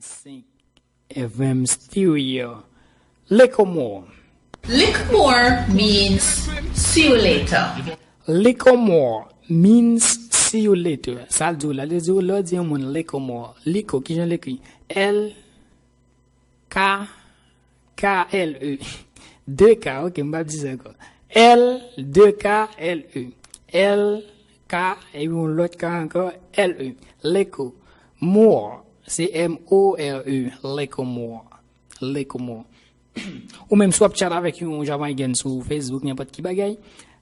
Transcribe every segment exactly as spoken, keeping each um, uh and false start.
Senk F M Stereo. Likomore. Likomore means see you later. Likomore means see you later. Sa l di w la, li di w lè w di yon moun Likomore. Liko, kijan l ekri? L K K L E. De K, ok, m p ap di sa ankò. L, de K, L E. L, K, epi yon lòt K ankò, L E. Liko. More, se M O R E. Likomore. Likomore. Ou menm si w ap chat avèk yon Jamayiken sou Facebook, nenpòt ki bagay,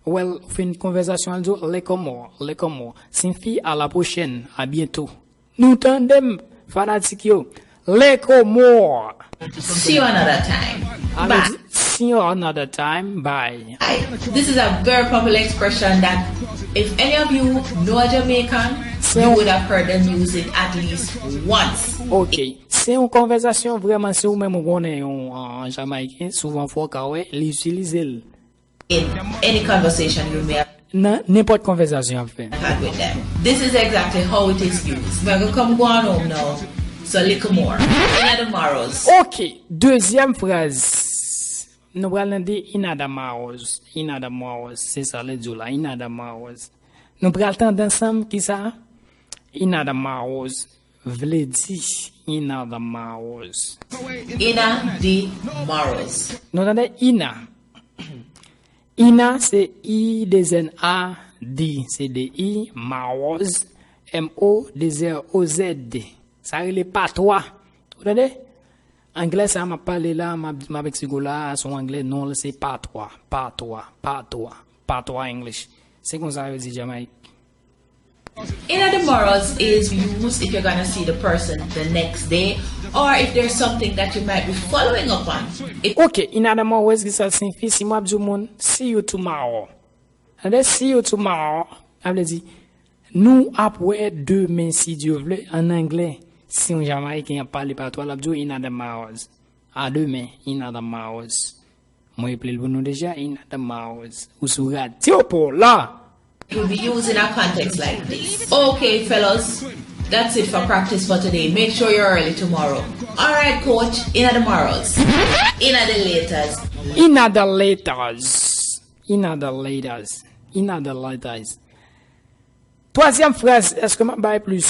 well, ou fin konvèsasyon, al di w, Likomore, Likomore. Siyifi à la prochaine, à bientôt. Nou tande m, fanatik yo. Likomore. See you another time. Bye. See you another time. Bye. This is a very popular expression that if any of you know a Jamaican, you would have heard them use it at least once. Ok. Se yon konvèsasyon vrèman, si ou menm ou konnen yon uh, Jamayiken, souvan fò w ka wè, li itilize l. In any conversation you may have Nan nenpòt konvèsasyon y ap fè. Had with them. This is exactly how it is used. Mwen gen kòm gwan om nou. So Likomore. Inna the morrows. Ok, dezyèm fraz. Nou pral nan de inna the morrows. Inna the morrows. Se sa l di w la, inna the morrows. Nou pral tande ansanm ki sa? Inna the morrows vle di inna the morrows. Inna the morrows. Nou tande inna. Inna se I de zèn A, di se de I, mawoz, M O de zè O Z. Sa rele patwa. Ou tande? Anglè sa m ap pale la, m ap, m ap eksplike w la, se yon anglè, non l se patwa, patwa, patwa, patwa English. Se konsa yo di Jamayik. Inna the morrows is used if you're gonna see the person the next day or if there's something that you might be following up on. If Ok, inna the morrows ki sa siyifi, si m ap di yon moun, see you tomorrow. Tande, see you tomorrow, sa vle di, nou ap wè demen si Dye vle, an anglè. Si yon Jamayiken ap pale patwa, l ap di w inna the morrows. A demen, inna the morrows. Mwen eple l pou nou deja, inna the morrows. Ou sou radyo pou la. It will be used in a context like this. Okay, fellas, that's it for practice for today. Make sure you're early tomorrow. Alright, coach, inna the morrows. Inna the laters. Inna the laters. Inna the laters. Inna the laters. Twazyèm fraz, èske m ap bay plis?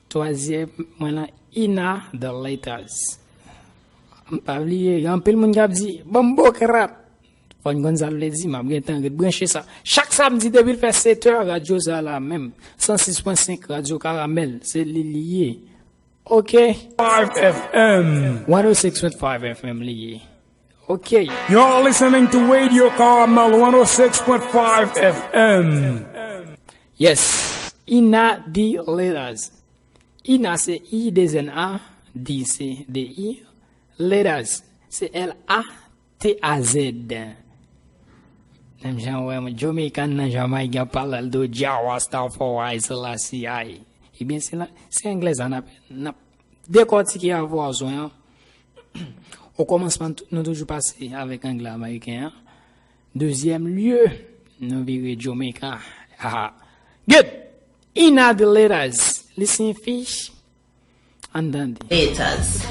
Twazyèm, mwen lan inna the laters. M pa bliye, gen anpil moun k ap di, banm bo krat. Fò n konn sa l vle di, m ap gentan ret branche sa. Chak samdi depi l fè sèt è, radyo sa la menm. San sis pwen senk, Radyo Karamèl, se li li ye. Ok. Five F M. One oh six point five F M li ye. Ok. You're listening to Radio Carmel one oh six point five F M. Yes. Inna the laters. Inna se I de zèn A, di se de I, laters se L A T A Z. Menm jan w wè Jamaican nan Jamayik ap pale l do Jah Rastafari Selassie I. Ebyen se la, se anglè sa n ap, n ap dekòtike avè w swen an. O kòmansman, nou toujou pase avèk anglè ameriken an. Dezyèm lye, nou vire Jamaica. Good. Inna the laters, li siyifi, ann tande. Laters.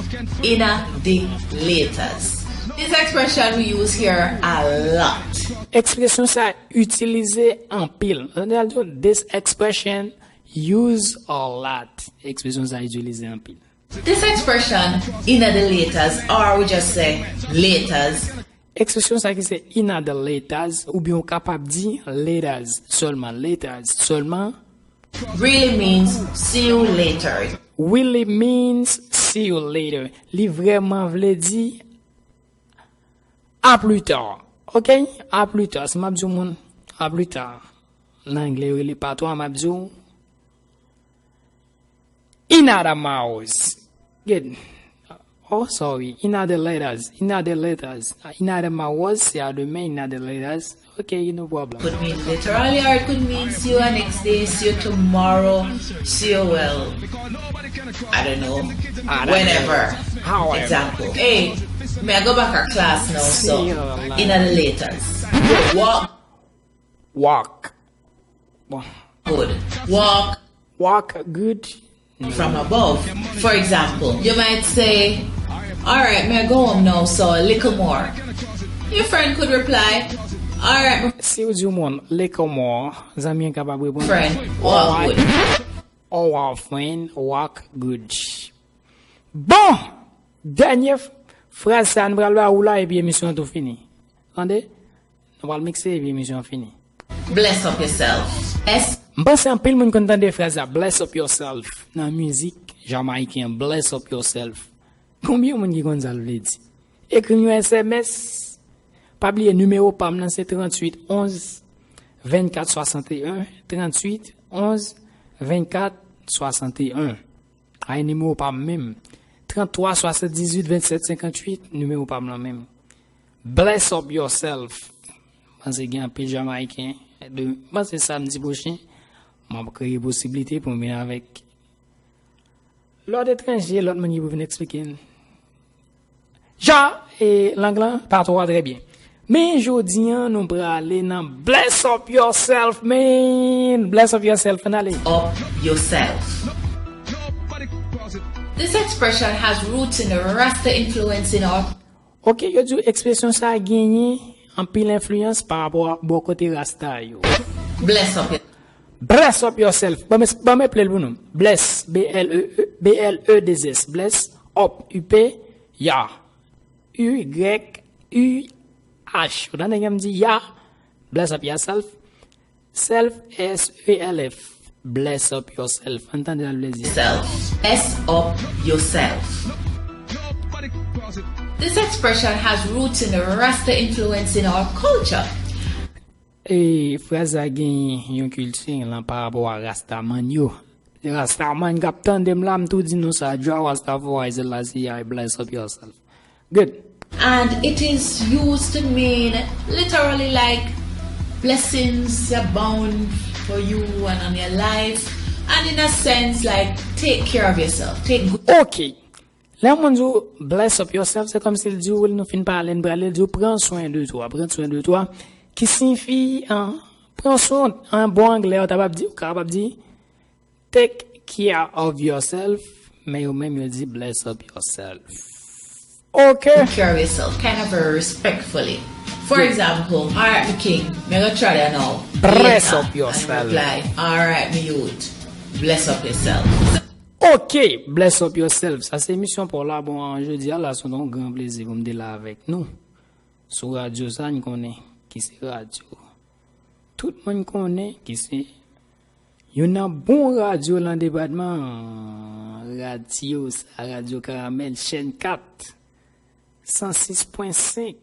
Inna the laters. This expression we use here a lot. Ekspresyon sa itilize anpil. Tande al di w, this expression use a lot. Ekspresyon sa itilize anpil. This expression, inna the laters, or we just say laters. Ekspresyon sa ki se inna the laters, oubyen ou kapab di laters sèlman, laters sèlman. Really means see you later. Really means see you later. Li vrèman vle di a plus tard. Ok? A plus tard. Si m ap di yon moun a plus tard, nan anglè yo rele patwa, m ap di w inna the morrows. Good. Oh, sorry. Inna the laters. Inna the laters. Inna the morrows, se a demen, inna the laters. Ok, no problem. Could mean literally or it could mean see you next day, see you tomorrow, see you well. I don't know. I don't Whenever. However. Example. Hey, may I go back to class now, so See you later. Inna the laters. Walk Walk. Bon. Good. Walk. Walk good. from above. For example, you might say, "All right, mi a go home now, so a little more." Your friend could reply, "All right, mi" Si w di yon moun, "Little more," zanmi an kapab reponn, friend, walk good. "Our friend, walk good." Bon! Dènye f- fraz sa a nou pral ba ou la epi emisyon an tou fini. Tande? Nou pral mikse epi emisyon an fini. Bless up yourself. S M panse anpil moun konn tande fraz la, "Bless up yourself," nan mizik jamayiken an, "Bless up yourself." Konbyen moun ki konn sa l vle di? Ekri m yon S M S. Pa bliye nimewo pa m nan se tranntuit onz vennkat swasanteyen, tranntuit onz vennkat swasanteyen. Ay, nimewo pa m menm. Tranntwa swasanndizuit vennsèt senkantuit, nimewo pa m lan menm. Bless up yourself. Panse gen anpil jamayiken. De, panse samdi pwochen, m ap kreye posiblite pou m vin avèk lòt etranje, lòt moun ki pou vin eksplike n. Ja, e lang lan, patwa a trè byen. Men jodi an, nou prale nan bless up yourself, man. Bless up yourself, ann ale. Up yourself. This expression has roots in the Rasta influence in our Ok, yo di w ekspresyon sa a genyen anpil enfliyans pa rapò a bò kote Rasta yo. Bless up your Bless up yourself. Ban m, ban m eple l pou nou. Bless, B L E, B L E deux S. Bless, up, U P, ya. U Y U H. Ou tande gen m di ya? Bless up yourself. Self, S E L F. Bless up yourself. Ann tande sa l vle di. Self. S up yourself. This expression has roots in the Rasta influence in our culture. E fraz sa gen yon kilti lan pa rapò a Rastaman yo. Rastaman k ap tande m la, m tou di nou sa, Jah Rastafari Selassie I, bless up yourself. Good. And it is used to mean literally like blessings abound for you and on your life. And in a sense, like, take care of yourself. Take good Ok. Lè yon moun di w bless up yourself, se kòmsi l di w, nou fin pale, n prale, l di w pran swen de twa, pran swen de twa, ki siyifi an, pran swen, an bon anglè, ou ta kapab di, ou kapab di take care of yourself, men yo menm yo di bless up yourself. Ok. Care of yourself, kind of a respectfully. For example, all right, my king, mi a go try that now. Bless Later, up yourself. And reply, all right, my youth, bless up yourself. Ok, bless up yourself. Sa se emisyon pa w la. Bon, jodi a la, se yon gran plezi pou m te la avèk nou. Sou radyo sa, n konnen ki se radyo. Tout moun konnen ki se youn nan bon radyo lan depatman. Radyo sa, Radyo Karamèl, chèn kat, san sis pwen senk.